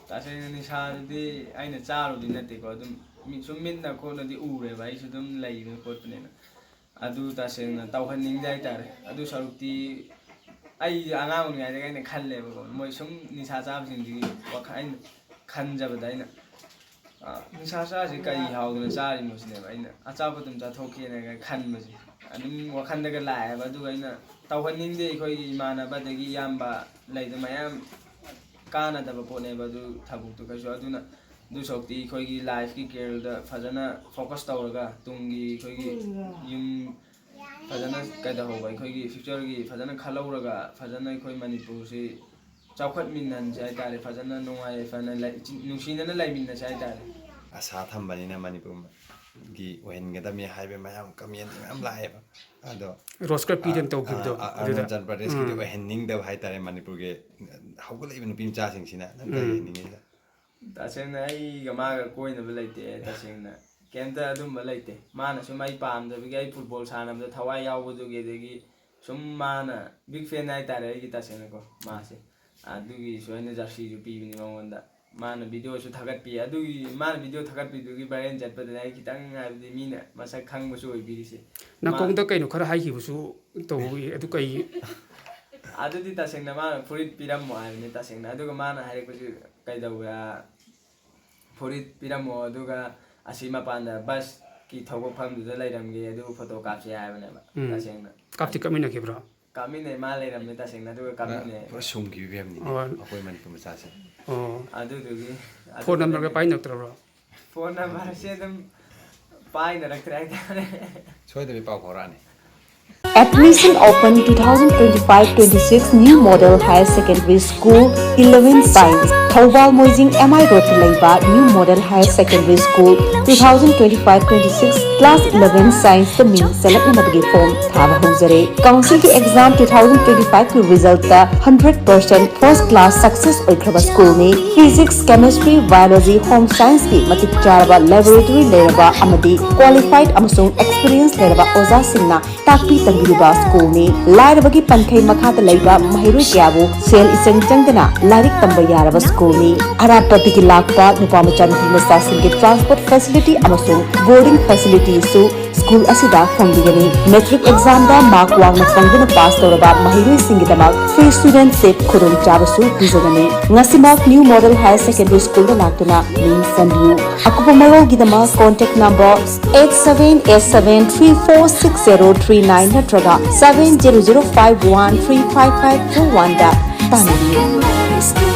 ꯇꯁꯦꯡꯅ ꯅꯤꯁꯥꯗꯨꯗꯤ ꯑꯩꯅ ꯆꯥꯔꯨꯕꯗꯤ ꯅꯠꯇꯦꯀꯣ, ꯑꯗꯨꯝ ꯃꯤ-, ꯁꯨꯝ ꯃꯤꯠꯅ ꯈꯣꯠꯅꯗꯤ ꯎꯔꯦꯕ, ꯑꯩꯁꯨ ꯑꯗꯨꯝ ꯂꯩꯕꯅ ꯈꯣꯠꯄꯅꯤꯅ꯫ ꯑꯗꯨ ꯇꯁꯦꯡꯅ ꯇꯧꯍꯟꯅꯤꯡꯗꯦ ꯍꯥꯏꯇꯥꯔꯦ꯫ ꯑꯗꯨ ꯁꯔꯨꯛꯇꯤ ꯑꯩ ꯑꯉꯥꯡ ꯑꯣꯏꯔꯤꯉꯩꯗꯒꯤ ꯑꯩꯅ ꯈꯜꯂꯦꯕꯀꯣ, ꯃꯣꯏ ꯁꯨꯝ ꯅꯤꯁꯥ ꯆꯥꯕꯁꯤꯡꯁꯤꯒꯤ ꯋꯥꯈꯜ ꯑꯩꯅ ꯈꯟꯖꯕꯗ ꯑꯩꯅ, ꯑ, ꯅꯤꯁꯥ ꯆꯥꯔꯤꯁꯦ ꯀꯔꯤ ꯍꯥꯎꯗꯅ ꯆꯥꯔꯤꯅꯣ ꯁꯤꯅꯦꯕ ꯑꯩꯅ ꯑꯆꯥꯄꯣꯠ ꯑꯗꯨꯝ ꯆꯥꯊꯣꯛꯀꯦꯅ ꯈꯟꯕꯁꯦ ꯑꯗꯨꯝ ꯋꯥꯈꯜꯗꯒ ꯂꯥꯛꯑꯦꯕ꯫ ꯑꯗꯨꯒ ꯑꯩꯅ ꯇꯧꯍꯟꯅꯤꯡꯗꯦ, ꯑꯩꯈꯣꯏꯒꯤ ꯏꯃꯥꯟꯅꯕ ꯑꯗꯒꯤ ꯏꯌꯥꯝꯕ ꯂꯩꯗꯅ ꯃꯌꯥꯝ ꯀꯥꯟꯅꯗꯕ ꯄꯣꯠꯅꯦꯕ ꯑꯗꯨ ꯊꯕꯛꯇꯨ ꯀꯩꯁꯨ꯫ ꯑꯗꯨꯅ ꯑꯗꯨ ꯁꯔꯨꯛꯇꯤ ꯑꯩꯈꯣꯏꯒꯤ ꯂꯥꯏꯐꯀꯤ ꯀꯦꯔꯤꯌꯔꯗ ꯐꯖꯅ ꯐꯣꯀꯁ ꯇꯧꯔꯒ ꯇꯨꯡꯒꯤ ꯑꯩꯈꯣꯏꯒꯤ ꯌꯨꯝ ꯐꯖꯅ ꯀꯩꯗꯧꯍꯧꯕ, ꯑꯩꯈꯣꯏꯒꯤ ꯐ꯭ꯌꯨꯆꯔꯒꯤ ꯐꯖꯅ ꯈꯜꯍꯧꯔꯒ ꯐꯖꯅ ꯑꯩꯈꯣꯏ ꯃꯅꯤꯄꯨꯔꯁꯤ ꯆꯥꯎꯈꯠꯃꯤꯟꯅꯍꯟꯁꯦ ꯍꯥꯏꯇꯥꯔꯦ꯫ ꯐꯖꯅ ꯅꯨꯡꯉꯥꯏ ꯌꯥꯏꯐꯅ ꯂꯩ-, ꯅꯨꯡꯁꯤꯅꯅ ꯂꯩꯃꯤꯟꯅꯁꯦ ꯍꯥꯏꯇꯥꯔꯦ꯫ ꯑꯁꯥ ꯊꯝꯕꯅꯤꯅ ꯃꯅꯤꯄꯨꯔꯒꯤ ꯑꯣꯏꯍꯟꯒꯗꯕꯅꯤ ꯍꯥꯏꯕ ꯃꯌꯥꯝ ꯀꯃꯦꯟ ꯃꯌꯥꯝ ꯂꯥꯛꯑꯦꯕ꯫ ꯑꯗꯣ ꯔꯣꯁꯀ ꯄꯤꯗꯅ ꯇꯧꯈꯤꯕꯗꯣ ꯑ- ꯑꯗꯨꯗ꯫ ꯑꯔꯨꯅꯥꯆꯜ ꯄ꯭ꯔꯗꯦꯁꯀꯤꯗꯤ ꯎꯝ꯫ ꯑꯣꯏꯍꯟꯅꯤꯡꯗꯕ ꯍꯥꯏꯇꯥꯔꯦ, ꯃꯅꯤꯄꯨꯔꯒꯤ ꯍꯧꯒꯠꯂꯛꯏꯕ ꯅꯨꯄꯤ ꯃꯆꯥꯁꯤꯡꯁꯤꯅ ꯅꯪ ꯀꯔꯤ ꯎꯝ꯫ ꯑꯣꯏꯍꯟꯅꯤꯡꯉꯤꯗ? ꯇꯁꯦꯡꯅ ꯑꯩꯒ ꯃꯥꯒ ꯀꯣꯏꯅꯕ ꯂꯩꯇꯦ꯫ ꯇꯁꯦꯡꯅ ꯀꯩꯝꯇ ꯑꯗꯨꯝꯕ ꯂꯩꯇꯦ꯫ ꯃꯥꯅ ꯁꯨꯝ ꯑꯩ ꯄꯥꯝꯗꯕꯒꯤ, ꯑꯩ ꯐꯨꯠꯕꯣꯜ ꯁꯥꯟꯅꯕꯗ ꯊꯋꯥꯏ ꯌꯥꯎꯕꯗꯨꯒꯤ, ꯑꯗꯒꯤ ꯁꯨꯝ ꯃꯥꯅ ꯕꯤꯛ ꯐꯦꯟ ꯍꯥꯏꯇꯥꯔꯦ ꯑꯩꯒꯤ, ꯇꯁꯦꯡꯅꯀꯣ ꯃꯥꯁꯦ꯫ ꯑꯗꯨꯒꯤꯁꯨ ꯑꯩꯅ ꯖꯔꯁꯤꯁꯨ ꯄꯤꯕꯅꯤ ꯃꯉꯣꯟꯗ꯫ ꯃꯥꯅ ꯚꯤꯗꯤꯑꯣꯁꯨ ꯊꯥꯒꯠꯄꯤ꯫ ꯑꯗꯨꯒꯤ ꯃꯥꯅ ꯚꯤꯗꯤꯑꯣ ꯊꯥꯒꯠꯄꯤꯗꯨꯒꯤ ꯚꯥꯏꯔꯦꯜ ꯆꯠꯄꯗꯨꯅ ꯑꯩ ꯈꯤꯇꯪ, ꯍꯥꯏꯕꯗꯤ, ꯃꯤꯅ ꯃꯁꯛ ꯈꯪꯕꯁꯨ ꯑꯣꯏꯕꯤꯔꯤꯁꯦ꯫ ꯅꯥꯀꯣꯡꯗ ꯀꯩꯅꯣ ꯈꯔ ꯍꯥꯏꯈꯤꯕꯁꯨ ꯇꯧꯏ꯫ ꯑꯗꯨ ꯀꯩ? ꯑꯗꯨꯗꯤ ꯇꯁꯦꯡꯅ ꯃꯥꯅ ꯐꯨꯔꯤꯠ ꯄꯤꯔꯝꯃꯣ ꯍꯥꯏꯕꯅꯤ ꯇꯁꯦꯡꯅ꯫ ꯑꯗꯨꯒ ꯃꯥꯅ ꯍꯥꯏꯔꯛꯄꯁꯤ ꯀꯩꯗꯧꯕ, ꯐꯨꯔꯤꯠ ꯄꯤꯔꯝꯃꯣ, ꯑꯗꯨꯒ ꯑꯁꯤ ꯃꯄꯥꯟꯗ ꯕꯁꯀꯤ ꯊꯧꯕ ꯐꯝꯗꯨꯗ ꯂꯩꯔꯝꯒꯦ, ꯑꯗꯨꯒ ꯐꯣꯇꯣ ꯀꯥꯞꯁꯦ ꯍꯥꯏꯕꯅꯦꯕ꯫ ꯎꯝ꯫ ꯇꯁꯦꯡꯅ ꯀꯥꯞꯇꯤ ꯀꯥꯞꯃꯤꯟꯅꯈꯤꯕ꯭ꯔꯣ? ꯀꯥꯞꯃꯤꯟꯅꯩ, ꯃꯥ ꯂꯩꯔꯝꯃꯦ ꯇꯁꯦꯡꯅ, ꯑꯗꯨꯒ ꯀꯥꯞꯃꯤꯟꯅꯩ꯫ ꯄꯨꯔꯥ ꯁꯨꯝꯈꯤꯕ ꯐꯤꯕꯝꯅꯤꯅꯦ ꯑꯣ꯫ ꯑꯩꯈꯣꯏ ꯃꯅꯤꯄꯨꯔ ꯃꯆꯥꯁꯦ꯫ ꯑꯣ꯫ ꯑꯗꯨꯗꯨꯒꯤ ꯐꯣꯟ ꯅꯝꯕꯔꯒ ꯄꯥꯏꯅꯔꯛꯇ꯭ꯔꯕ꯭ꯔꯣ? ꯐꯣꯟ ꯅꯝꯕꯔꯁꯦ ꯑꯗꯨꯝ ꯄꯥꯏꯅꯔꯛꯇ꯭ꯔꯦ ꯍꯥꯏꯇꯥꯔꯦ꯫ ꯁꯣꯏꯗꯕꯤ ꯄꯥꯎ ꯐꯥꯎꯔꯛꯑꯅꯤ꯫ Admission open twenty twenty-five twenty-six New Model Higher Secondary School eleven Science, Thoubal Moijing M I Road ꯇ ꯂꯩꯕ New Model Higher Secondary School, twenty twenty-five twenty-six Class eleven Science ꯇ ꯃꯤꯡ ꯆꯜꯂꯛꯅꯅꯕꯒꯤ form ꯊꯥꯕ ꯍꯧꯖꯔꯦ꯫ Council ꯒꯤ exam twenty twenty-five ꯀꯤ result ꯇ hundred percent first class success ꯑꯣꯏꯈ꯭ꯔꯕ school ꯅꯤ꯫ Physics, Chemistry, Biology, Home Science ꯀꯤ ꯃꯇꯤꯛ ꯆꯥꯔꯕ laboratory ꯂꯩꯔꯕ ꯑꯃꯗꯤ qualified ꯑꯃꯁꯨꯡ experience ꯂꯩꯔꯕ ꯑꯣꯖꯥꯁꯤꯡꯅ ꯇꯥꯛꯄꯤ ꯇꯝꯕꯤꯔꯤꯕ school ꯅꯤ꯫ ꯂꯥꯏꯔꯕꯒꯤ ꯄꯟꯈꯩ ꯃꯈꯥꯗ ꯂꯩꯕ ꯃꯍꯩꯔꯣꯏ ꯀꯌꯥꯕꯨ ꯁꯦꯜ ꯏꯆꯪ ꯆꯪꯗꯅ ꯂꯥꯏꯔꯤꯛ ꯇꯝꯕ ꯌꯥꯔꯕ school ꯅꯤ꯫ ꯑꯔꯥꯞꯄꯗꯒꯤ ꯂꯥꯛꯄ ꯅꯨꯄꯥ ꯃꯆꯥ ꯅꯨꯄꯤ ꯃꯆꯥꯁꯤꯡꯒꯤ transport facility ꯑꯃꯁꯨꯡ boarding facility ꯁꯨ school ꯑꯁꯤꯗ ꯐꯪꯕꯤꯒꯅꯤ꯫ Matric exam ꯗ mark ꯋꯥꯡꯅ ꯐꯪꯗꯨꯅ pass ꯇꯧꯔꯕ ꯃꯍꯩꯔꯣꯏꯁꯤꯡꯒꯤꯗꯃꯛ free student seat ꯈꯨꯗꯣꯡꯆꯥꯕꯁꯨ ꯄꯤꯖꯒꯅꯤ꯫ ꯉꯁꯤꯃꯛ New Model Higher Secondary School ꯗ ꯂꯥꯛꯇꯨꯅ ꯃꯤꯡ ꯆꯟꯕꯤꯌꯨ꯫ ꯑꯀꯨꯞꯄ ꯃꯔꯣꯜꯒꯤꯗꯃꯛ contact number eight seven eight seven three four six zero three nine ꯅꯠꯇ꯭ꯔꯒ seven zero zero five one three five five four one ꯗ ꯄꯥꯟꯕꯤꯌꯨ꯫